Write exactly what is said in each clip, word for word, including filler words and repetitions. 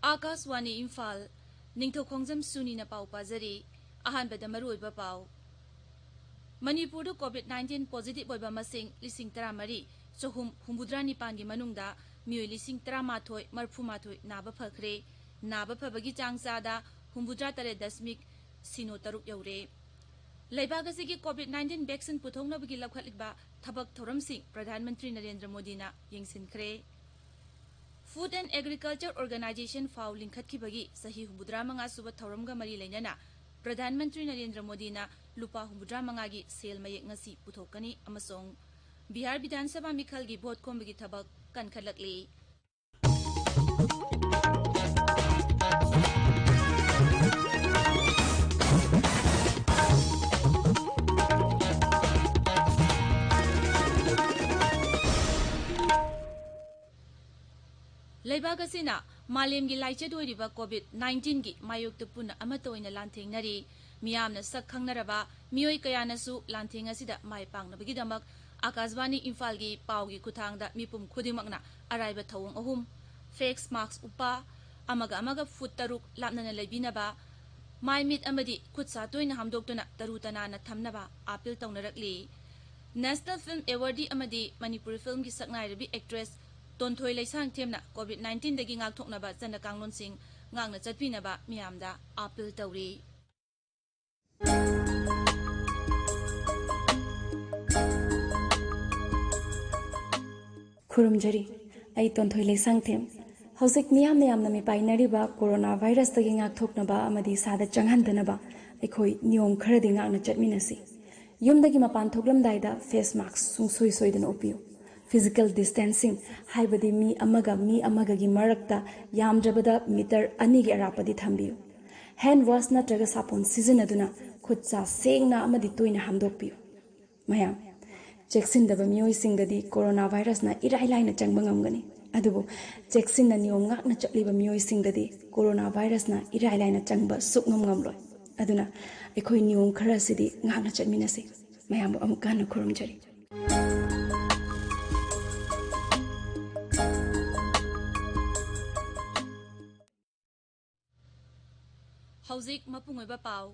ꯑꯥꯀꯥꯁꯋꯥꯅꯤ ꯏꯝꯐꯥꯜ, ꯅꯤꯡꯊꯧꯈꯣꯡꯖꯝ ꯁꯨꯅꯤꯅ ꯄꯥꯎ ꯄꯥꯖꯔꯤ꯫ ꯑꯍꯥꯟꯕꯗ ꯃꯔꯨꯑꯣꯏꯕ ꯄꯥꯎ꯫ ꯃꯅꯤꯄꯨꯔꯗ COVID nineteen positive ꯑꯣꯏꯕ ꯃꯁꯤꯡ ꯂꯤꯁꯤꯡ ꯇꯔꯥꯃꯔꯤ ꯆꯍꯨꯝ ꯍꯨꯝꯐꯨꯇꯔꯥ ꯅꯤꯄꯥꯟꯒꯤ ꯃꯅꯨꯡꯗ ꯃꯤꯑꯣꯏ ꯂꯤꯁꯤꯡ ꯇꯔꯥꯃꯥꯊꯣꯏ ꯃꯔꯤꯐꯨꯃꯥꯊꯣꯏ ꯅꯥꯕ ꯐꯈ꯭ꯔꯦ꯫ ꯅꯥꯕ ꯐꯕꯒꯤ ꯆꯥꯡ ꯆꯥꯗ ꯍꯨꯝꯐꯨꯇꯔꯥ ꯇꯔꯦꯠ ꯗꯁꯃꯤꯛ ꯁꯤꯅꯣ ꯇꯔꯨꯛ ꯌꯧꯔꯦ꯫ ꯂꯩꯕꯥꯛ ꯑꯁꯤꯒꯤ COVID nineteen vaccine ꯄꯨꯊꯣꯛꯅꯕꯒꯤ ꯂꯧꯈꯠꯂꯤꯕ ꯊꯕꯛ ꯊꯧꯔꯝꯁꯤꯡ ꯄ꯭ꯔꯙꯥꯟ ꯃꯟꯇ꯭ꯔꯤ ꯅꯔꯦꯟꯗ꯭ꯔ ꯃꯣꯗꯤꯅ ꯌꯦꯡꯁꯤꯟꯈ꯭ꯔꯦ꯫ Food and Agriculture Organization, ꯐꯥꯎ ꯂꯤꯡꯈꯠꯈꯤꯕꯒꯤ ꯆꯍꯤ ꯍꯨꯝꯐꯨꯇꯔꯥ ꯃꯉꯥ ꯁꯨꯕ ꯊꯧꯔꯝꯒ ꯃꯔꯤ ꯂꯩꯅꯅ ꯄ꯭ꯔꯙꯥꯟ ꯃꯟꯇ꯭ꯔꯤ ꯅꯔꯦꯟꯗ꯭ꯔ ꯃꯣꯗꯤꯅ ꯂꯨꯄꯥ ꯍꯨꯝꯐꯨꯇꯔꯥ ꯃꯉꯥꯒꯤ ꯁꯦꯜ ꯃꯌꯦꯛ ꯉꯁꯤ ꯄꯨꯊꯣꯛꯀꯅꯤ ꯑꯃꯁꯨꯡ ꯕꯤꯍꯥꯔ ꯕꯤꯙꯥꯟ ꯁꯚꯥ ꯃꯤꯈꯜꯒꯤ ꯚꯣꯠ ꯈꯣꯝꯕꯒꯤ ꯊꯕꯛ ꯀꯟꯈꯠꯂꯛꯂꯤ꯫ ꯂꯩꯕꯥꯛ ꯑꯁꯤꯅ ꯃꯥꯂꯦꯝꯒꯤ ꯂꯥꯏꯆꯠ ꯑꯣꯏꯔꯤꯕ COVID nineteenꯒꯤ ꯃꯥꯌꯣꯛꯇ ꯄꯨꯟꯅ ꯑꯃꯠꯇ ꯑꯣꯏꯅ ꯂꯥꯟꯊꯦꯡꯅꯔꯤ꯫ ꯃꯤꯌꯥꯝꯅ ꯁꯛ ꯈꯪꯅꯔꯕ ꯃꯤꯑꯣꯏ ꯀꯌꯥꯅꯁꯨ ꯂꯥꯟꯊꯦꯡ ꯑꯁꯤꯗ ꯃꯥꯏ ꯄꯥꯛꯅꯕꯒꯤꯗꯃꯛ ꯑꯥꯀꯥꯁꯕꯥꯅꯤ ꯏꯝꯐꯥꯜꯒꯤ ꯄꯥꯎꯒꯤ ꯈꯨꯠꯊꯥꯡꯗ ꯃꯤꯄꯨꯝ ꯈꯨꯗꯤꯡꯃꯛꯅ ꯑꯔꯥꯏꯕ ꯊꯧꯑꯣꯡ ꯑꯍꯨꯝ: face mask ꯎꯞꯄ, ꯑꯃꯒ ꯑꯃꯒ ꯐꯨꯠ ꯇꯔꯨꯛ ꯂꯥꯞꯅꯅ ꯂꯩꯕꯤꯅꯕ, ꯃꯥꯏ ꯃꯤꯠ ꯑꯃꯗꯤ ꯈꯨꯠ ꯁꯥ ꯇꯣꯏꯅ ꯍꯥꯝꯗꯣꯛꯇꯨꯅ ꯇꯔꯨ ꯇꯅꯥꯟꯅ ꯊꯝꯅꯕ ꯑꯥꯄꯤꯜ ꯇꯧꯅꯔꯛꯂꯤ꯫ National Film Awardee ꯑꯃꯗꯤ ꯃꯅꯤꯄꯨꯔꯤ ꯐꯤꯜꯝꯒꯤ ꯁꯛꯅꯥꯏꯔꯕꯤ actress ꯇꯣꯟꯊꯣꯏ ꯂꯩꯁꯥꯡꯊꯦꯝꯅ COVID nineteenꯗꯒꯤ ꯉꯥꯛꯊꯣꯛꯅꯕ ꯆꯠꯅ ꯀꯥꯡꯂꯣꯟꯁꯤꯡ ꯉꯥꯛꯅ ꯆꯠꯄꯤꯅꯕ ꯃꯤꯌꯥꯝꯗ ꯑꯥꯄꯤꯜ ꯇꯧꯔꯤ꯫ ꯈꯨꯔꯨꯝꯖꯔꯤ꯫ ꯑꯩ ꯇꯣꯟꯊꯣꯏ ꯂꯩꯁꯥꯡꯊꯦꯝ꯫ ꯍꯧꯖꯤꯛ ꯃꯤꯌꯥꯝꯅ ꯌꯥꯝꯅ ꯃꯤꯄꯥꯏꯅꯔꯤꯕ ꯀꯣꯔꯣꯅꯥ ꯚꯥꯏꯔꯁꯇꯒꯤ ꯉꯥꯛꯊꯣꯛꯅꯕ ꯑꯃꯗꯤ ꯏꯁꯥꯗ ꯆꯪꯍꯟꯗꯅꯕ ꯑꯩꯈꯣꯏ ꯅꯤꯌꯣꯝ ꯈꯔꯗꯤ ꯉꯥꯛꯅ ꯆꯠꯃꯤꯟꯅꯁꯤ꯫ ꯌꯨꯝꯗꯒꯤ ꯃꯄꯥꯟ ꯊꯣꯛꯂꯝꯗꯥꯏꯗ face mask ꯁꯨꯡꯁꯣꯏ ꯁꯣꯏꯗꯅ ꯎꯞꯄꯤꯌꯨ꯫ Physical distancing, ꯍꯥꯏꯕꯗꯤ ꯃꯤ ꯑꯃꯒ ꯃꯤ ꯑꯃꯒꯒꯤ ꯃꯔꯛꯇ ꯌꯥꯝꯗ꯭ꯔꯕꯗ ꯃꯤꯇꯔ ꯑꯅꯤꯒꯤ ꯑꯔꯥꯞꯄꯗꯤ ꯊꯝꯕꯤꯌꯨ꯫ Hand wash ꯅꯠꯇ꯭ꯔꯒ ꯁꯥꯄꯣꯟ ꯁꯤꯖꯤꯟꯅꯗꯨꯅ ꯈꯨꯠ ꯁꯥ ꯁꯦꯡꯅ ꯑꯃꯗꯤ ꯇꯣꯏꯅ ꯍꯥꯝꯗꯣꯛꯄꯤꯌꯨ꯫ ꯃꯌꯥꯝ, ꯆꯦꯛꯁꯤꯟꯗꯕ ꯃꯤꯑꯣꯏꯁꯤꯡꯗꯗꯤ ꯀꯣꯔꯣꯅꯥ ꯚꯥꯏꯔꯁꯅ ꯏꯔꯥꯏ ꯂꯥꯏꯅ ꯆꯪꯕ ꯉꯝꯒꯅꯤ, ꯑꯗꯨꯕꯨ ꯆꯦꯛꯁꯤꯟꯅ ꯅꯤꯌꯣꯝ ꯉꯥꯛꯅ ꯆꯠꯂꯤꯕ ꯃꯤꯑꯣꯏꯁꯤꯡꯗꯗꯤ ꯀꯣꯔꯣꯅꯥ ꯚꯥꯏꯔꯁꯅ ꯏꯔꯥꯏ ꯂꯥꯏꯅ ꯆꯪꯕ ꯁꯨꯛꯉꯝ ꯉꯝꯂꯣꯏ꯫ ꯑꯗꯨꯅ ꯑꯩꯈꯣꯏ ꯅꯤꯌꯣꯝ ꯈꯔ ꯑꯁꯤꯗꯤ ꯉꯥꯛꯅ ꯆꯠꯃꯤꯟꯅꯁꯤ꯫ ꯃꯌꯥꯝꯕꯨ ꯑꯃꯨꯛꯀ ꯍꯟꯅ ꯈꯨꯔꯨꯝꯖꯔꯤ꯫ ꯍꯧꯖꯤꯛ ꯃꯄꯨꯡ ꯑꯣꯏꯕ ꯄꯥꯎ꯫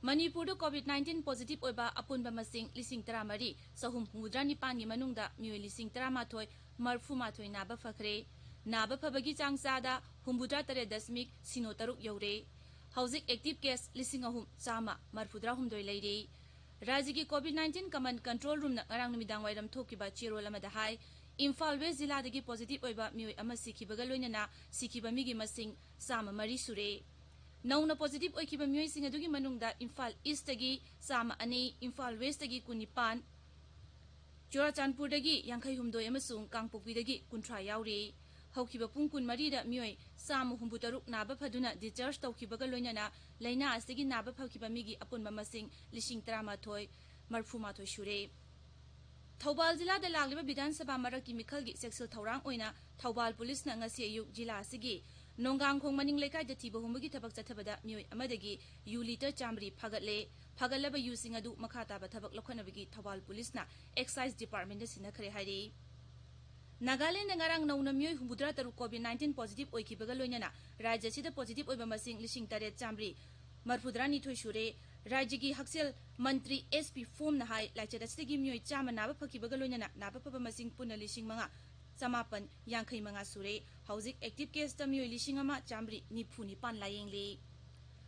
ꯃꯅꯤꯄꯨꯔꯗ COVID nineteen positive ꯑꯣꯏꯕ ꯑꯄꯨꯟꯕ ꯃꯁꯤꯡ ꯂꯤꯁꯤꯡ ꯇꯔꯥꯃꯔꯤ ꯆꯍꯨꯝ ꯍꯨꯝꯐꯨꯇꯔꯥ ꯅꯤꯄꯥꯟꯒꯤ ꯃꯅꯨꯡꯗ ꯃꯤꯑꯣꯏ ꯂꯤꯁꯤꯡ ꯇꯔꯥꯃꯥꯊꯣꯏ ꯃꯔꯐꯨ ꯃꯥꯊꯣꯏ ꯅꯥꯕ ꯐꯈ꯭ꯔꯦ꯫ ꯅꯥꯕ ꯐꯕꯒꯤ ꯆꯥꯡ ꯆꯥꯗ ꯍꯨꯝꯐꯨꯇꯔꯥ ꯇꯔꯦꯠ ꯗꯁꯃꯤꯛ ꯁꯤꯅꯣ ꯇꯔꯨꯛ ꯌꯧꯔꯦ꯫ ꯍꯧꯖꯤꯛ active case ꯂꯤꯁꯤꯡ ꯑꯍꯨꯝ ꯆꯥꯝꯃ ꯃꯔꯐꯨꯇꯔꯥ ꯍꯨꯝꯗꯣꯏ ꯂꯩꯔꯤ꯫ ꯔꯥꯖ꯭ꯌꯒꯤ COVID nineteen command control roomꯅ ꯉꯔꯥꯡ ꯅꯨꯃꯤꯗꯥꯡ ꯋꯥꯏꯔꯝ ꯊꯣꯛꯈꯤꯕ ꯆꯦꯔꯣꯜ ꯑꯃꯗ ꯍꯥꯏ, ꯏꯝꯐꯥꯜ ꯋꯦꯁ ꯖꯤꯂꯥꯗꯒꯤ positive ꯑꯣꯏꯕ ꯃꯤꯑꯣꯏ ꯑꯃ ꯁꯤꯈꯤꯕꯒ ꯂꯣꯏꯅꯅ ꯁꯤꯈꯤꯕ ꯃꯤꯒꯤ ꯃꯁꯤꯡ ꯆꯥꯝꯃ ꯃꯔꯤ ꯁꯨꯔꯦ꯫ ꯅꯧꯅ positive ꯑꯣꯏꯈꯤꯕ ꯃꯤꯑꯣꯏꯁꯤꯡ ꯑꯗꯨꯒꯤ ꯃꯅꯨꯡꯗ ꯏꯝꯐꯥꯜ ꯏꯁ꯭ꯇꯒꯤ ꯆꯥꯝꯃ ꯑꯅꯤ, ꯏꯝꯐꯥꯜ ꯋꯦꯁ꯭ꯇꯒꯤ ꯀꯨꯟꯅꯤꯄꯥꯟ, ꯆꯨꯔꯥꯆꯥꯟꯄꯨꯔꯗꯒꯤ ꯌꯥꯡꯈꯩ ꯍꯨꯝꯗꯣꯏ ꯑꯃꯁꯨꯡ ꯀꯥꯡꯄꯣꯛꯄꯤꯗꯒꯤ ꯀꯨꯟꯊ꯭ꯔꯥ ꯌꯥꯎꯔꯤ꯫ ꯍꯧꯈꯤꯕ ꯄꯨꯡ ꯀꯨꯟꯃꯔꯤꯗ ꯃꯤꯑꯣꯏ ꯆꯥꯝꯃ ꯍꯨꯝꯐꯨꯇꯔꯨꯛ ꯅꯥꯕ ꯐꯗꯨꯅ discharge ꯇꯧꯈꯤꯕꯒ ꯂꯣꯏꯅꯅ ꯂꯥꯏꯅꯥ ꯑꯁꯤꯒꯤ ꯅꯥꯕ ꯐꯈꯤꯕ ꯃꯤꯒꯤ ꯑꯄꯨꯟꯕ ꯃꯁꯤꯡ ꯂꯤꯁꯤꯡ ꯇꯔꯥꯃꯥꯊꯣꯏ ꯃꯔꯐꯨ ꯃꯥꯊꯣꯏ ꯁꯨꯔꯦ꯫ ꯊꯧꯕꯥꯜ ꯖꯤꯂꯥꯗ ꯂꯥꯛꯂꯤꯕ ꯕꯤꯙꯥꯟ ꯁꯚꯥ ꯃꯔꯛꯀꯤ ꯃꯤꯈꯜꯒꯤ ꯆꯦꯛꯁꯤꯜ ꯊꯧꯔꯥꯡ ꯑꯣꯏꯅ ꯊꯧꯕꯥꯜ ꯄꯨꯂꯤꯁꯅ ꯉꯁꯤ ꯑꯌꯨꯛ ꯖꯤꯂꯥ ꯑꯁꯤꯒꯤ ꯅꯣꯡꯒꯥꯡꯈꯣꯡ ꯃꯅꯤꯡ ꯂꯩꯀꯥꯏꯗ ꯊꯤꯕ ꯍꯨꯝꯕꯒꯤ ꯊꯕꯛ ꯆꯠꯊꯕꯗ ꯃꯤꯑꯣꯏ ꯑꯃꯗꯒꯤ ꯌꯨ litre ꯆꯥꯃꯔꯤ ꯐꯥꯒꯠꯂꯦ꯫ ꯐꯥꯒꯠꯂꯕ ꯌꯨꯁꯤꯡ ꯑꯗꯨ ꯃꯈꯥ ꯇꯥꯕ ꯊꯕꯛ ꯂꯧꯈꯠꯅꯕꯒꯤ ꯊꯧꯕꯥꯜ ꯄꯨꯂꯤꯁꯅ excise departmentꯗ ꯁꯤꯟꯅꯈ꯭ꯔꯦ ꯍꯥꯏꯔꯤ꯫ ꯅꯥꯒꯥꯂꯦꯟꯗ ꯉꯔꯥꯡ ꯅꯧꯅ ꯃꯤꯑꯣꯏ ꯍꯨꯝꯐꯨꯇꯔꯥ ꯇꯔꯨꯛ COVID nineteen positive ꯑꯣꯏꯈꯤꯕꯒ ꯂꯣꯏꯅꯅ ꯔꯥꯖ꯭ꯌ ꯑꯁꯤꯗ positive ꯑꯣꯏꯕ ꯃꯁꯤꯡ ꯂꯤꯁꯤꯡ ꯇꯔꯦꯠ ꯆꯥꯃꯔꯤ ꯃꯔꯐꯨꯇꯔꯥꯅꯤꯊꯣꯏ ꯁꯨꯔꯦ꯫ ꯔꯥꯖ꯭ꯌꯒꯤ ꯍꯛꯁꯦꯜ ꯃꯟꯇ꯭ꯔꯤ S P ꯐꯣꯝꯅ ꯍꯥꯏ, ꯂꯥꯏꯆꯠ ꯑꯁꯤꯗꯒꯤ ꯃꯤꯑꯣꯏ ꯆꯥꯝꯃ ꯅꯥꯕ ꯐꯈꯤꯕꯒ ꯂꯣꯏꯅꯅ ꯅꯥꯕ ꯐꯕ ꯃꯁꯤꯡ ꯄꯨꯟꯅ ꯂꯤꯁꯤꯡ ꯃꯉꯥ ꯆꯃꯥꯄꯟ ꯌꯥꯡꯈꯩ ꯃꯉꯥ ꯁꯨꯔꯦ꯫ ꯍꯧꯖꯤꯛ active caseꯇ ꯃꯤꯑꯣꯏ ꯂꯤꯁꯤꯡ ꯑꯃ ꯆꯥꯃꯔꯤ ꯅꯤꯐꯨ ꯅꯤꯄꯥꯟ ꯂꯥꯌꯦꯡꯂꯤ꯫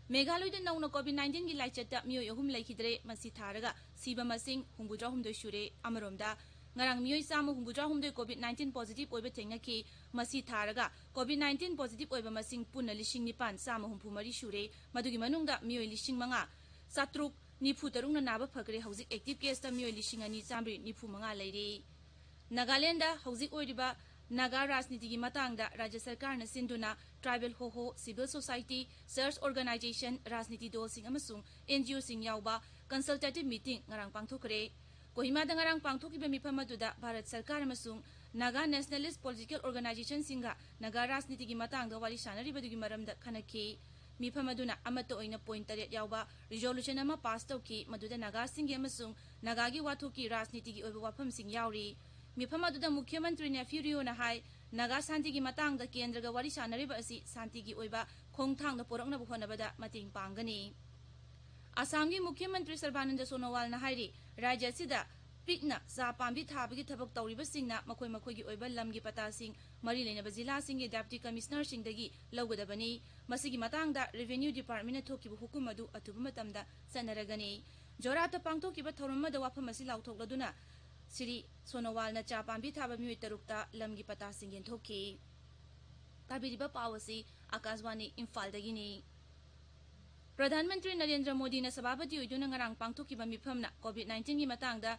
ꯃꯦꯘꯥꯂꯣꯏꯗ ꯅꯧꯅ COVID nineteenꯒꯤ ꯂꯥꯏꯆꯠꯇ ꯃꯤꯑꯣꯏ ꯑꯍꯨꯝ ꯂꯩꯈꯤꯗ꯭ꯔꯦ꯫ ꯃꯁꯤ ꯊꯥꯔꯒ ꯁꯤꯕ ꯃꯁꯤꯡ ꯍꯨꯝꯐꯨꯇꯔꯥ ꯍꯨꯝꯗꯣꯏ ꯁꯨꯔꯦ꯫ ꯑꯃꯔꯣꯝꯗ, ꯉꯔꯥꯡ ꯃꯤꯑꯣꯏ ꯆꯥꯝꯃ ꯍꯨꯝꯐꯨꯇꯔꯥ ꯍꯨꯝꯗꯣꯏ COVID nineteen positive ꯑꯣꯏꯕ ꯊꯦꯡꯅꯈꯤ꯫ ꯃꯁꯤ ꯊꯥꯔꯒ COVID nineteen positive ꯑꯣꯏꯕ ꯃꯁꯤꯡ ꯄꯨꯟꯅ ꯂꯤꯁꯤꯡ ꯅꯤꯄꯥꯟ ꯆꯥꯝꯃ ꯍꯨꯝꯐꯨ ꯃꯔꯤ ꯁꯨꯔꯦ꯫ ꯃꯗꯨꯒꯤ ꯃꯅꯨꯡꯗ ꯃꯤꯑꯣꯏ ꯂꯤꯁꯤꯡ ꯃꯉꯥ ꯆꯥꯇ꯭ꯔꯨꯛ ꯅꯤꯐꯨ ꯇꯔꯨꯛꯅ ꯅꯥꯕ ꯐꯈ꯭ꯔꯦ꯫ ꯍꯧꯖꯤꯛ active caseꯇ ꯃꯤꯑꯣꯏ ꯂꯤꯁꯤꯡ ꯑꯅꯤ ꯆꯥꯃꯔꯤ ꯅꯤꯐꯨ ꯃꯉꯥ ꯂꯩꯔꯤ꯫ ꯅꯥꯒꯥꯂꯦꯟꯗ ꯍꯧꯖꯤꯛ ꯑꯣꯏꯔꯤꯕ ꯅꯥꯒꯥ ꯔꯥꯖꯅꯤꯇꯤꯒꯤ ꯃꯇꯥꯡꯗ ꯔꯥꯖ꯭ꯌ ꯁꯔꯀꯥꯔꯅ ꯁꯤꯟꯗꯨꯅ tribal ꯍꯣꯍꯣ, civil society, church organization, ꯔꯥꯖꯅꯤꯇꯤ ꯗꯜꯁꯤꯡ ꯑꯃꯁꯨꯡ NGOꯁꯤꯡ ꯌꯥꯎꯕ consultative meeting ꯉꯔꯥꯡ ꯄꯥꯡꯊꯣꯛꯈ꯭ꯔꯦ꯫ ꯀꯣꯍꯤꯃꯥꯗ ꯉꯔꯥꯡ ꯄꯥꯡꯊꯣꯛꯈꯤꯕ ꯃꯤꯐꯝ ꯑꯗꯨꯗ ꯚꯥꯔꯠ ꯁꯔꯀꯥꯔ ꯑꯃꯁꯨꯡ Naga Nationalist Political Organizationꯁꯤꯡꯒ ꯅꯥꯒꯥ ꯔꯥꯖꯅꯤꯇꯤꯒꯤ ꯃꯇꯥꯡꯗ ꯋꯥꯔꯤ ꯁꯥꯅꯔꯤꯕꯗꯨꯒꯤ ꯃꯔꯝꯗ ꯈꯟꯅꯈꯤ꯫ ꯃꯤꯐꯝ ꯑꯗꯨꯅ ꯑꯃꯠꯇ ꯑꯣꯏꯅ point ꯇꯔꯦꯠ ꯌꯥꯎꯕ resolution ꯑꯃ pass ꯇꯧꯈꯤ, ꯃꯗꯨꯗ ꯅꯥꯒꯥꯁꯤꯡꯒꯤ ꯑꯃꯁꯨꯡ ꯅꯥꯒꯥꯒꯤ ꯋꯥꯊꯣꯛꯀꯤ ꯔꯥꯖꯅꯤꯇꯤꯒꯤ ꯑꯣꯏꯕ ꯋꯥꯐꯝꯁꯤꯡ ꯌꯥꯎꯔꯤ꯫ ꯃꯤꯐꯝ ꯑꯗꯨꯗ ꯃꯨꯈ꯭ꯌ ꯃꯟꯇ꯭ꯔꯤ ꯅꯦꯐ꯭ꯌꯨ ꯔꯤꯑꯣꯅ ꯍꯥꯏ, ꯅꯥꯒꯥ ꯁꯥꯟꯇꯤꯒꯤ ꯃꯇꯥꯡꯗ ꯀꯦꯟꯗ꯭ꯔꯒ ꯋꯥꯔꯤ ꯁꯥꯟꯅꯔꯤꯕ ꯑꯁꯤ ꯁꯥꯟꯇꯤꯒꯤ ꯑꯣꯏꯕ ꯈꯣꯡꯊꯥꯡꯗ ꯄꯨꯔꯛꯅꯕ ꯍꯣꯠꯅꯕꯗ ꯃꯇꯦꯡ ꯄꯥꯡꯒꯅꯤ꯫ ꯑꯁꯥꯝꯒꯤ ꯃꯨꯈ꯭ꯌ ꯃꯟꯇ꯭ꯔꯤ ꯁꯔꯕꯥꯅꯟꯗ ꯁꯣꯅꯣꯋꯥꯜꯅ ꯍꯥꯏꯔꯤ, ꯔꯥꯖ꯭ꯌ ꯑꯁꯤꯗ ꯄꯤꯛꯅ ꯆꯥ ꯄꯥꯝꯕꯤ ꯊꯥꯕꯒꯤ ꯊꯕꯛ ꯇꯧꯔꯤꯕꯁꯤꯡꯅ ꯃꯈꯣꯏ ꯃꯈꯣꯏꯒꯤ ꯑꯣꯏꯕ ꯂꯝꯒꯤ ꯄꯇꯥꯁꯤꯡ ꯃꯔꯤ ꯂꯩꯅꯕ ꯖꯤꯂꯥꯁꯤꯡꯒꯤ ꯗꯦꯄꯨꯇꯤ ꯀꯃꯤꯁꯅꯔꯁꯤꯡꯗꯒꯤ ꯂꯧꯒꯗꯕꯅꯤ꯫ ꯃꯁꯤꯒꯤ ꯃꯇꯥꯡꯗ ꯔꯦꯚꯦꯅ꯭ꯌꯨ ꯗꯤꯄꯥꯔꯠꯃꯦꯟꯅ ꯊꯣꯛꯈꯤꯕ ꯍꯨꯀꯨꯝ ꯑꯗꯨ ꯑꯊꯨꯕ ꯃꯇꯝꯗ ꯆꯠꯅꯔꯒꯅꯤ꯫ ꯖꯣꯔꯥꯠꯇ ꯄꯥꯡꯊꯣꯛꯈꯤꯕ ꯊꯧꯔꯝ ꯑꯃꯗ ꯋꯥꯐꯝ ꯑꯁꯤ ꯂꯥꯎꯊꯣꯛꯂꯗꯨꯅ ꯁ꯭ꯔꯤ ꯁꯣꯅꯣꯋꯥꯜꯅ ꯆꯥ ꯄꯥꯝꯕꯤ ꯊꯥꯕ ꯃꯤꯑꯣꯏ ꯇꯔꯨꯛꯇ ꯂꯝꯒꯤ ꯄꯇꯥꯁꯤꯡ ꯌꯦꯟꯊꯣꯛꯈꯤ꯫ ꯇꯥꯕꯤꯔꯤꯕ ꯄꯥꯎ ꯑꯁꯤ ꯑꯀꯥꯁꯕꯥꯅꯤ ꯏꯝꯐꯥꯜꯗꯒꯤꯅꯤ꯫ ꯄ꯭ꯔꯙꯥꯟ ꯃꯟꯇ꯭ꯔꯤ ꯅꯔꯦꯟꯗ꯭ꯔ ꯃꯣꯗꯤꯅ ꯁꯚꯥꯄꯇꯤ ꯑꯣꯏꯗꯨꯅ ꯉꯔꯥꯡ ꯄꯥꯡꯊꯣꯛꯈꯤꯕ ꯃꯤꯐꯝꯅ ꯀꯣꯚꯤꯗ ꯅꯥꯏꯟꯇꯤꯟꯒꯤ ꯃꯇꯥꯡꯗ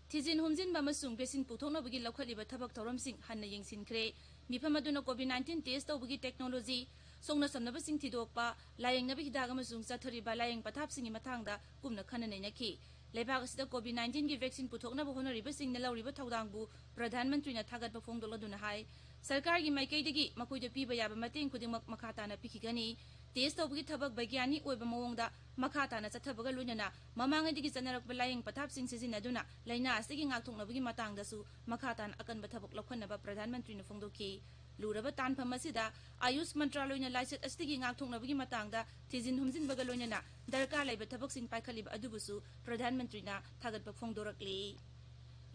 ꯊꯤꯖꯤꯟ ꯍꯨꯝꯖꯤꯟꯕ ꯑꯃꯁꯨꯡ ꯚꯦꯛꯁꯤꯟ ꯄꯨꯊꯣꯛꯅꯕꯒꯤ ꯂꯧꯈꯠꯂꯤꯕ ꯊꯕꯛ ꯊꯧꯔꯝꯁꯤꯡ ꯍꯟꯅ ꯌꯦꯡꯁꯤꯟꯈ꯭ꯔꯦ꯫ ꯃꯤꯐꯝ ꯑꯗꯨꯅ ꯀꯣꯚꯤꯗ ꯅꯥꯏꯟꯇꯤꯟ ꯇꯦꯁ ꯇꯧꯕꯒꯤ ꯇꯦꯛꯅꯣꯂꯣꯖꯤ, ꯁꯣꯛꯅ ꯁꯝꯅꯕꯁꯤꯡ ꯊꯤꯗꯣꯛꯄ, ꯂꯥꯌꯦꯡꯅꯕ ꯍꯤꯗꯥꯛ ꯑꯃꯁꯨꯡ ꯆꯠꯊꯔꯤꯕ ꯂꯥꯌꯦꯡ ꯄꯊꯥꯞꯁꯤꯡꯒꯤ ꯃꯇꯥꯡꯗ ꯀꯨꯞꯅ ꯈꯟꯅ ꯅꯩꯅꯈꯤ꯫ ꯂꯩꯕꯥꯛ ꯑꯁꯤꯗ ꯀꯣꯚꯤꯗ ꯅꯥꯏꯟꯇꯤꯟꯒꯤ ꯚꯦꯛꯁꯤꯟ ꯄꯨꯊꯣꯛꯅꯕ ꯍꯣꯠꯅꯔꯤꯕꯁꯤꯡꯅ ꯂꯧꯔꯤꯕ ꯊꯧꯗꯥꯡꯕꯨ ꯄ꯭ꯔꯙꯥꯟ ꯃꯟꯇ꯭ꯔꯤꯅ ꯊꯥꯒꯠꯄ ꯐꯣꯡꯗꯣꯛꯂꯗꯨꯅ ꯍꯥꯏ, ꯁꯔꯀꯥꯔꯒꯤ ꯃꯥꯏꯀꯩꯗꯒꯤ ꯃꯈꯣꯏꯗ ꯄꯤꯕ ꯌꯥꯕ ꯃꯇꯦꯡ ꯈꯨꯗꯤꯡꯃꯛ ꯃꯈꯥ ꯇꯥꯅ ꯄꯤꯈꯤꯒꯅꯤ꯫ ꯇꯦꯁ ꯇꯧꯕꯒꯤ ꯊꯕꯛ ꯕꯩꯒ꯭ꯌꯥꯅꯤꯛ ꯑꯣꯏꯕ ꯃꯑꯣꯡꯗ ꯃꯈꯥ ꯇꯥꯅ ꯆꯠꯊꯕꯒ ꯂꯣꯏꯅꯅ ꯃꯃꯥꯡꯉꯩꯗꯒꯤ ꯆꯠꯅꯔꯛꯄ ꯂꯥꯌꯦꯡ ꯄꯊꯥꯞꯁꯤꯡ ꯁꯤꯖꯤꯟꯅꯗꯨꯅ ꯂꯥꯏꯅꯥ ꯑꯁꯤꯒꯤ ꯉꯥꯛꯊꯣꯛꯅꯕꯒꯤ ꯃꯇꯥꯡꯗꯁꯨ ꯃꯈꯥ ꯇꯥꯅ ꯑꯀꯟꯕ ꯊꯕꯛ ꯂꯧꯈꯠꯅꯕ ꯄ꯭ꯔꯙꯥꯟ ꯃꯟꯇ꯭ꯔꯤꯅ ꯐꯣꯡꯗꯣꯛꯈꯤ꯫ ꯂꯨꯔꯕ ꯇꯥꯟꯐꯝ ꯑꯁꯤꯗ ꯑꯌꯨꯁ ꯃꯟꯇ꯭ꯔꯥꯂꯣꯏꯅ ꯂꯥꯏꯆꯠ ꯑꯁꯤꯗꯒꯤ ꯉꯥꯛꯊꯣꯛꯅꯕꯒꯤ ꯃꯇꯥꯡꯗ ꯊꯤꯖꯤꯟ ꯍꯨꯝꯖꯤꯟꯕꯒ ꯂꯣꯏꯅꯅ ꯗꯔꯀꯥꯔ ꯂꯩꯕ ꯊꯕꯛꯁꯤꯡ ꯄꯥꯏꯈꯠꯂꯤꯕ ꯑꯗꯨꯕꯨꯁꯨ ꯄ꯭ꯔꯙꯥꯟ ꯃꯟꯇ꯭ꯔꯤꯅ ꯊꯥꯒꯠꯄ ꯐꯣꯡꯗꯣꯔꯛꯂꯤ꯫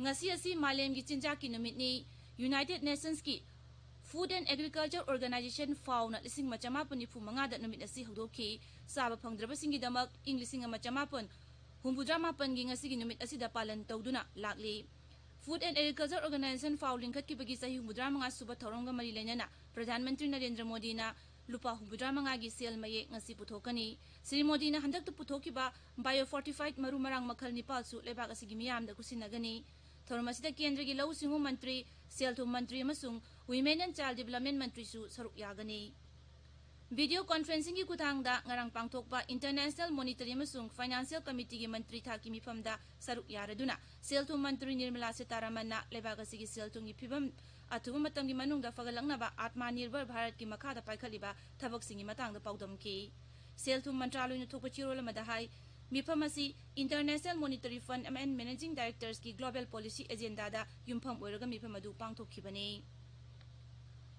ꯉꯁꯤ ꯑꯁꯤ ꯃꯥꯂꯦꯝꯒꯤ ꯆꯤꯟꯖꯥꯛꯀꯤ ꯅꯨꯃꯤꯠꯅꯤ꯫ ꯌꯨꯅꯥꯏꯇꯦꯗ ꯅꯦꯁꯟꯁꯀꯤ ꯐꯨꯗ ꯑꯦꯟ ꯑꯦꯒ꯭ꯔꯤꯀꯜꯆꯔ ꯑꯣꯔꯒꯅꯥꯏꯖꯦꯁꯟ, ꯐꯥꯎꯅ ꯂꯤꯁꯤꯡ ꯑꯃ ꯆꯃꯥꯄꯟ ꯅꯤꯐꯨ ꯃꯉꯥꯗ ꯅꯨꯃꯤꯠ ꯑꯁꯤ ꯍꯧꯗꯣꯛꯈꯤ꯫ ꯆꯥꯕ ꯐꯪꯗ꯭ꯔꯕꯁꯤꯡꯒꯤꯗꯃꯛ ꯏꯪ ꯂꯤꯁꯤꯡ ꯑꯃ ꯆꯃꯥꯄꯟ ꯍꯨꯝꯐꯨꯇꯔꯥ ꯃꯥꯄꯟꯒꯤ ꯉꯁꯤꯒꯤ ꯅꯨꯃꯤꯠ ꯑꯁꯤꯗ ꯄꯥꯂꯟ ꯇꯧꯗꯨꯅ ꯂꯥꯛꯂꯤ꯫ ꯐꯨꯗ ꯑꯦꯟ ꯑꯦꯒ꯭ꯔꯤꯀꯜꯆꯔ ꯑꯣꯔꯒꯅꯥꯏꯖꯦꯁꯟ, ꯐꯥꯎ ꯂꯤꯡꯈꯠꯈꯤꯕꯒꯤ ꯆꯍꯤ ꯍꯨꯝꯐꯨꯇꯔꯥ ꯃꯉꯥ ꯁꯨꯕ ꯊꯧꯔꯝꯒ ꯃꯔꯤ ꯂꯩꯅꯅ ꯄ꯭ꯔꯙꯥꯟ ꯃꯟꯇ꯭ꯔꯤ ꯅꯔꯦꯟꯗ꯭ꯔ ꯃꯣꯗꯤꯅ ꯂꯨꯄꯥ ꯍꯨꯝꯐꯨꯇꯔꯥ ꯃꯉꯥꯒꯤ ꯁꯦꯜ ꯃꯌꯦꯛ ꯉꯁꯤ ꯄꯨꯊꯣꯛꯀꯅꯤ꯫ ꯁ꯭ꯔꯤ ꯃꯣꯗꯤꯅ ꯍꯟꯗꯛꯇ ꯄꯨꯊꯣꯛꯈꯤꯕ ꯕꯥꯏꯑꯣ ꯐꯣꯔꯇꯤꯐꯥꯏꯗ ꯃꯔꯨ ꯃꯔꯥꯡ ꯃꯈꯜ ꯅꯤꯄꯥꯜꯁꯨ ꯂꯩꯕꯥꯛ ꯑꯁꯤꯒꯤ ꯃꯤꯌꯥꯝꯗ ꯈꯨꯠꯁꯤꯟꯅꯒꯅꯤ꯫ ꯊꯧꯔꯝ ꯑꯁꯤꯗ ꯀꯦꯟꯗ꯭ꯔꯒꯤ ꯂꯧꯎ ꯁꯤꯡꯎ ꯃꯟꯇ꯭ꯔꯤ, ꯁꯦꯜ ꯊꯨꯝ ꯃꯟꯇ꯭ꯔꯤ ꯑꯃꯁꯨꯡ ꯋꯤꯃꯦꯟ ꯑꯦꯟ ꯆꯥꯏꯜ ꯗꯤꯕꯂꯞꯃꯦꯟ ꯃꯟꯇ꯭ꯔꯤꯁꯨ ꯁꯔꯨꯛ ꯌꯥꯒꯅꯤ꯫ ꯚꯤꯗꯤꯑꯣ ꯀꯣꯟꯐꯔꯦꯟꯁꯤꯡꯒꯤ ꯈꯨꯠꯊꯥꯡꯗ ꯉꯔꯥꯡ ꯄꯥꯡꯊꯣꯛꯄ ꯏꯟꯇꯔꯅꯦꯁꯅꯦꯜ ꯃꯣꯅꯤꯇꯔꯤ ꯑꯃꯁꯨꯡ ꯐꯥꯏꯅꯥꯟꯁꯤꯌꯦꯜ ꯀꯃꯤꯇꯤꯒꯤ ꯃꯟꯇ꯭ꯔꯤ ꯊꯥꯛꯀꯤ ꯃꯤꯐꯝꯗ ꯁꯔꯨꯛ ꯌꯥꯔꯗꯨꯅ ꯁꯦꯜ ꯊꯨꯝ ꯃꯟꯇ꯭ꯔꯤ ꯅꯤꯔꯃꯂꯥ ꯁꯤꯇꯥꯔꯥꯃꯟꯅ ꯂꯩꯕꯥꯛ ꯑꯁꯤꯒꯤ ꯁꯦꯜ ꯊꯨꯝꯒꯤ ꯐꯤꯕꯝ ꯑꯊꯨꯕ ꯃꯇꯝꯒꯤ ꯃꯅꯨꯡꯗ ꯐꯒꯠꯂꯛꯅꯕ ꯑꯥꯠꯃꯥ ꯅꯤꯔꯚꯔ ꯚꯥꯔꯠꯀꯤ ꯃꯈꯥꯗ ꯄꯥꯏꯈꯠꯂꯤꯕ ꯊꯕꯛꯁꯤꯡꯒꯤ ꯃꯇꯥꯡꯗ ꯄꯥꯎꯗꯝꯈꯤ꯫ ꯁꯦꯜ ꯊꯨꯝ ꯃꯟꯇ꯭ꯔꯥꯂꯣꯏꯅ ꯊꯣꯛꯄ ꯆꯦꯔꯣꯜ ꯑꯃꯗ ꯍꯥꯏ, ꯃꯤꯐꯝ ꯑꯁꯤ ꯏꯟꯇꯔꯅꯦꯁꯅꯦꯜ ꯃꯣꯅꯤꯇꯔꯤ ꯐꯟꯗ ꯑꯃ ꯑꯦꯟ ꯃꯦꯅꯦꯖꯤꯡ ꯗꯥꯏꯔꯦꯛꯇꯔꯁꯀꯤ ꯒ꯭ꯂꯣꯕꯦꯜ ꯄꯣꯂꯤꯁꯤ ꯑꯦꯖꯦꯟꯗꯥꯗ ꯌꯨꯝꯐꯝ ꯑꯣꯏꯔꯒ ꯃꯤꯐꯝ ꯑꯗꯨ ꯄꯥꯡꯊꯣꯛꯈꯤꯕꯅꯤ꯫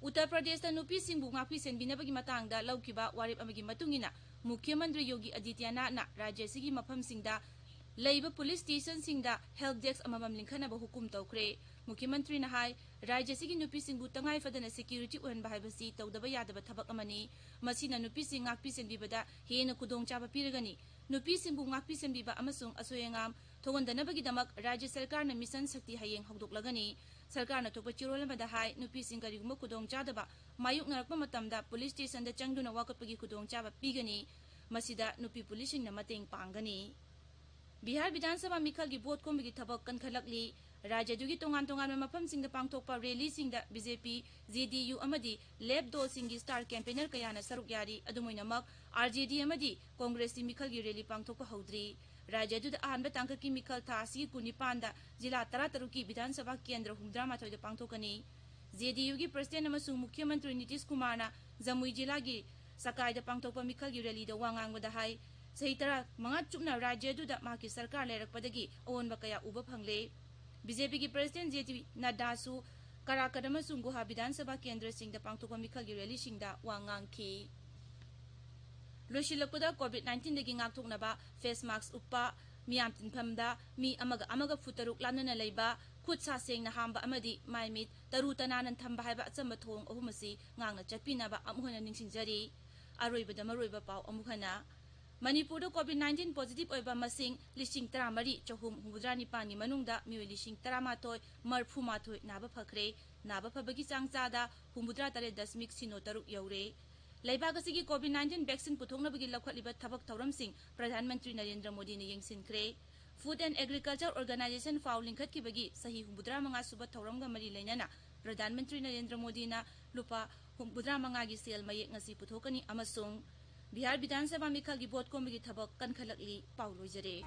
ꯎꯠꯇꯔ ꯄ꯭ꯔꯗꯦꯁꯇ ꯅꯨꯄꯤꯁꯤꯡꯕꯨ ꯉꯥꯛꯄꯤ ꯁꯦꯟꯕꯤꯅꯕꯒꯤ ꯃꯇꯥꯡꯗ ꯂꯧꯈꯤꯕ ꯋꯥꯔꯦꯞ ꯑꯃꯒꯤ ꯃꯇꯨꯡ ꯏꯟꯅ, ꯃꯨꯈ꯭ꯌ ꯃꯟꯇ꯭ꯔꯤ ꯌꯣꯒꯤ ꯑꯥꯗꯤꯇ꯭ꯌꯅꯥꯊꯅ ꯔꯥꯖ꯭ꯌ ꯑꯁꯤꯒꯤ ꯃꯐꯝꯁꯤꯡꯗ ꯂꯩꯕ ꯄꯨꯂꯤꯁ ꯁ꯭ꯇꯦꯁꯟꯁꯤꯡꯗ ꯍꯦꯜꯞ ꯗꯦꯁ꯭ꯛ ꯑꯃꯃꯝ ꯂꯤꯡꯈꯠꯅꯕ ꯍꯨꯀꯨꯝ ꯇꯧꯈ꯭ꯔꯦ꯫ ꯃꯨꯈ꯭ꯌ ꯃꯟꯇ꯭ꯔꯤꯅ ꯍꯥꯏ, ꯔꯥꯖ꯭ꯌ ꯑꯁꯤꯒꯤ ꯅꯨꯄꯤꯁꯤꯡꯕꯨ ꯇꯉꯥꯏ ꯐꯗꯅ ꯁꯦꯀ꯭ꯌꯨꯔꯤꯇꯤ ꯑꯣꯏꯍꯟꯕ ꯍꯥꯏꯕꯁꯤ ꯇꯧꯗꯕ ꯌꯥꯗꯕ ꯊꯕꯛ ꯑꯃꯅꯤ꯫ ꯃꯁꯤꯅ ꯅꯨꯄꯤꯁꯤꯡ ꯉꯥꯛꯄꯤ ꯁꯦꯟꯕꯤꯕꯗ ꯍꯦꯟꯅ ꯈꯨꯗꯣꯡꯆꯥꯕ ꯄꯤꯔꯒꯅꯤ꯫ ꯅꯨꯄꯤꯁꯤꯡꯕꯨ ꯉꯥꯛꯄꯤ ꯁꯦꯟꯕꯤꯕ ꯑꯃꯁꯨꯡ ꯑꯁꯣꯏ ꯑꯉꯥꯝ ꯊꯣꯛꯍꯟꯗꯅꯕꯒꯤꯗꯃꯛ ꯔꯥꯖ꯭ꯌ ꯁꯔꯀꯥꯔꯅ ꯃꯤꯁꯟ ꯁꯛꯇꯤ ꯍꯌꯦꯡ ꯍꯧꯗꯣꯛꯂꯒꯅꯤ꯫ ꯁꯔꯀꯥꯔꯅ ꯊꯣꯛꯄ ꯆꯦꯔꯣꯜ ꯑꯃꯗ ꯍꯥꯏ, ꯅꯨꯄꯤꯁꯤꯡ ꯀꯔꯤꯒꯨꯝꯕ ꯈꯨꯗꯣꯡꯆꯥꯗꯕ ꯃꯥꯌꯣꯛꯅꯔꯛꯄ ꯃꯇꯝꯗ ꯄꯨꯂꯤꯁ ꯁ꯭ꯇꯦꯁꯟꯗ ꯆꯪꯗꯨꯅ ꯋꯥꯀꯠꯄꯒꯤ ꯈꯨꯗꯣꯡꯆꯥꯕ ꯄꯤꯒꯅꯤ꯫ ꯃꯁꯤꯗ ꯅꯨꯄꯤ ꯄꯨꯂꯤꯁꯁꯤꯡꯅ ꯃꯇꯦꯡ ꯄꯥꯡꯒꯅꯤ꯫ ꯕꯤꯍꯥꯔ ꯕꯤꯙꯥꯟ ꯁꯚꯥ ꯃꯤꯈꯜꯒꯤ ꯚꯣꯠ ꯈꯣꯝꯕꯒꯤ ꯊꯕꯛ ꯀꯟꯈꯠꯂꯛꯂꯤ꯫ ꯔꯥꯖ꯭ꯌ ꯑꯗꯨꯒꯤ ꯇꯣꯉꯥꯟ ꯇꯣꯉꯥꯟꯕ ꯃꯐꯝꯁꯤꯡꯗ ꯄꯥꯡꯊꯣꯛꯄ ꯔꯦꯂꯤꯁꯤꯡꯗ ꯕꯤ ꯖꯦ ꯄꯤ, ꯖꯦ ꯗꯤ ꯌꯨ ꯑꯃꯗꯤ ꯂꯦꯐ ꯗꯣꯜꯁꯤꯡꯒꯤ ꯁ꯭ꯇꯥꯔ ꯀꯦꯝꯄꯦꯅꯔ ꯀꯌꯥꯅ ꯁꯔꯨꯛ ꯌꯥꯔꯤ꯫ ꯑꯗꯨꯝ ꯑꯣꯏꯅꯃꯛ, ꯑꯥꯔ ꯖꯦ ꯗꯤ ꯑꯃꯗꯤ ꯀꯣꯡꯒ꯭ꯔꯦꯁꯀꯤ ꯃꯤꯈꯜꯒꯤ ꯔꯦꯂꯤ ꯄꯥꯡꯊꯣꯛꯄ ꯍꯧꯗ꯭ꯔꯤ꯫ ꯔꯥꯖ꯭ꯌ ꯑꯗꯨꯗ ꯑꯍꯥꯟꯕ ꯇꯥꯡꯀꯛꯀꯤ ꯃꯤꯈꯜ ꯊꯥ ꯑꯁꯤꯒꯤ ꯀꯨꯟꯅꯤꯄꯥꯟꯗ ꯖꯤꯂꯥ ꯇꯔꯥꯇꯔꯨꯛꯀꯤ ꯕꯤꯙꯥꯟ ꯁꯚꯥ ꯀꯦꯟꯗ꯭ꯔ ꯍꯨꯝꯐꯨꯇꯔꯥꯃꯥꯊꯣꯏꯗ ꯄꯥꯡꯊꯣꯛꯀꯅꯤ꯫ ꯖꯦ ꯗꯤ ꯌꯨꯒꯤ ꯄ꯭ꯔꯁꯤꯗꯦꯟꯠ ꯑꯃꯁꯨꯡ ꯃꯨꯈ꯭ꯌ ꯃꯟꯇ꯭ꯔꯤ ꯅꯤꯇꯤꯁ ꯀꯨꯃꯥꯔꯅ ꯖꯃꯨꯏ ꯖꯤꯂꯥꯒꯤ ꯆꯀꯥꯏꯗ ꯄꯥꯡꯊꯣꯛꯄ ꯃꯤꯈꯜꯒꯤ ꯔꯦꯂꯤꯗ ꯋꯥ ꯉꯥꯡꯕꯗ ꯍꯥꯏ, ꯆꯍꯤ ꯇꯔꯥꯃꯉꯥ ꯆꯨꯞꯅ ꯔꯥꯖ꯭ꯌ ꯑꯗꯨꯗ ꯃꯍꯥꯛꯀꯤ ꯁꯔꯀꯥꯔ ꯂꯩꯔꯛꯄꯗꯒꯤ ꯑꯑꯣꯟꯕ ꯀꯌꯥ ꯎꯕ ꯐꯪꯂꯦ꯫ ꯕꯤ ꯖꯦ ꯄꯤꯒꯤ ꯄ꯭ꯔꯁꯤꯗꯦꯟꯠ ꯖꯦ ꯄꯤ ꯅꯗ꯭ꯗꯥꯁꯨ ꯀꯔꯥꯀꯠ ꯑꯃꯁꯨꯡ ꯒꯨꯍꯥ ꯕꯤꯙꯥꯟ ꯁꯚꯥ ꯀꯦꯟꯗ꯭ꯔꯁꯤꯡꯗ ꯄꯥꯡꯊꯣꯛꯄ ꯃꯤꯈꯜꯒꯤ ꯔꯦꯂꯤꯁꯤꯡꯗ ꯋꯥ ꯉꯥꯡꯈꯤ꯫ ꯂꯣꯏꯁꯤꯜꯂꯛꯄꯗ, ꯀꯣꯚꯤꯗ ꯅꯥꯏꯟꯇꯤꯟꯗꯒꯤ ꯉꯥꯛꯊꯣꯛꯅꯕ ꯐꯦꯁ ꯃꯥꯁꯛ ꯎꯞꯄ, ꯃꯤꯌꯥꯝ ꯇꯤꯟꯐꯝꯗ ꯃꯤ ꯑꯃꯒ ꯑꯃꯒ ꯐꯨꯠ ꯇꯔꯨꯛ ꯂꯥꯞꯅꯅ ꯂꯩꯕ, ꯈꯨꯠ ꯁꯥ ꯁꯦꯡꯅ ꯍꯥꯝꯕ ꯑꯃꯗꯤ ꯃꯥꯏ ꯃꯤꯠ ꯇꯔꯨ ꯇꯅꯥꯟꯅ ꯊꯝꯕ ꯍꯥꯏꯕ ꯑꯆꯝꯕ ꯊꯧꯑꯣꯡ ꯑꯍꯨꯝ ꯑꯁꯤ ꯉꯥꯛꯅ ꯆꯠꯄꯤꯅꯕ ꯑꯃꯨꯛ ꯍꯟꯅ ꯅꯤꯡꯁꯤꯡꯖꯔꯤ꯫ ꯑꯔꯣꯏꯕꯗ ꯃꯔꯨꯑꯣꯏꯕ ꯄꯥꯎ ꯑꯃꯨꯛ ꯍꯟꯅ꯫ ꯃꯅꯤꯄꯨꯔꯗ ꯀꯣꯚꯤꯗ ꯅꯥꯏꯟꯇꯤꯟ ꯄꯣꯖꯤꯇꯤꯚ ꯑꯣꯏꯕ ꯃꯁꯤꯡ ꯂꯤꯁꯤꯡ ꯇꯔꯥꯃꯔꯤ ꯆꯍꯨꯝ ꯍꯨꯝꯐꯨꯇꯔꯥ ꯅꯤꯄꯥꯟꯒꯤ ꯃꯅꯨꯡꯗ ꯃꯤꯑꯣꯏ ꯂꯤꯁꯤꯡ ꯇꯔꯥꯃꯥꯊꯣꯏ ꯃꯔꯤꯐꯨꯃꯥꯊꯣꯏ ꯅꯥꯕ ꯐꯈ꯭ꯔꯦ꯫ ꯅꯥꯕ ꯐꯕꯒꯤ ꯆꯥꯡ ꯆꯥꯗ ꯍꯨꯝꯐꯨꯇꯔꯥ ꯇꯔꯦꯠ ꯗꯁꯃꯤꯛ ꯁꯤꯅꯣ ꯇꯔꯨꯛ ꯌꯧꯔꯦ꯫ ꯂꯩꯕꯥꯛ ꯑꯁꯤꯒꯤ ꯀꯣꯚꯤꯗ ꯅꯥꯏꯟꯇꯤꯟ ꯚꯦꯛꯁꯤꯟ ꯄꯨꯊꯣꯛꯅꯕꯒꯤ ꯂꯧꯈꯠꯂꯤꯕ ꯊꯕꯛ ꯊꯧꯔꯝꯁꯤꯡ ꯄ꯭ꯔꯙꯥꯟ ꯃꯟꯇ꯭ꯔꯤ ꯅꯔꯦꯟꯗ꯭ꯔ ꯃꯣꯗꯤꯅ ꯌꯦꯡꯁꯤꯟꯈ꯭ꯔꯦ꯫ ꯐꯨꯗ ꯑꯦꯟ ꯑꯦꯒ꯭ꯔꯤꯀꯜꯆꯔ ꯑꯣꯔꯒꯅꯥꯏꯖꯦꯁꯟ ꯐꯥꯎ ꯂꯤꯡꯈꯠꯈꯤꯕꯒꯤ ꯆꯍꯤ ꯍꯨꯝꯐꯨꯇꯔꯥ ꯃꯉꯥ ꯁꯨꯕ ꯊꯧꯔꯝꯒ ꯃꯔꯤ ꯂꯩꯅꯅ ꯄ꯭ꯔꯙꯥꯟ ꯃꯟꯇ꯭ꯔꯤ ꯅꯔꯦꯟꯗ꯭ꯔ ꯃꯣꯗꯤꯅ ꯂꯨꯄꯥ ꯍꯨꯝꯐꯨꯇꯔꯥ ꯃꯉꯥꯒꯤ ꯁꯦꯜ ꯃꯌꯦꯛ ꯉꯁꯤ ꯄꯨꯊꯣꯛꯀꯅꯤ ꯑꯃꯁꯨꯡ ꯕꯤꯍꯥꯔ ꯕꯤꯙꯥꯟ ꯁꯚꯥ ꯃꯤꯈꯜꯒꯤ ꯚꯣꯠ ꯈꯣꯝꯕꯒꯤ ꯊꯕꯛ ꯀꯟꯈꯠꯂꯛꯂꯤ꯫ ꯄꯥꯎ ꯂꯣꯏꯖꯔꯦ꯫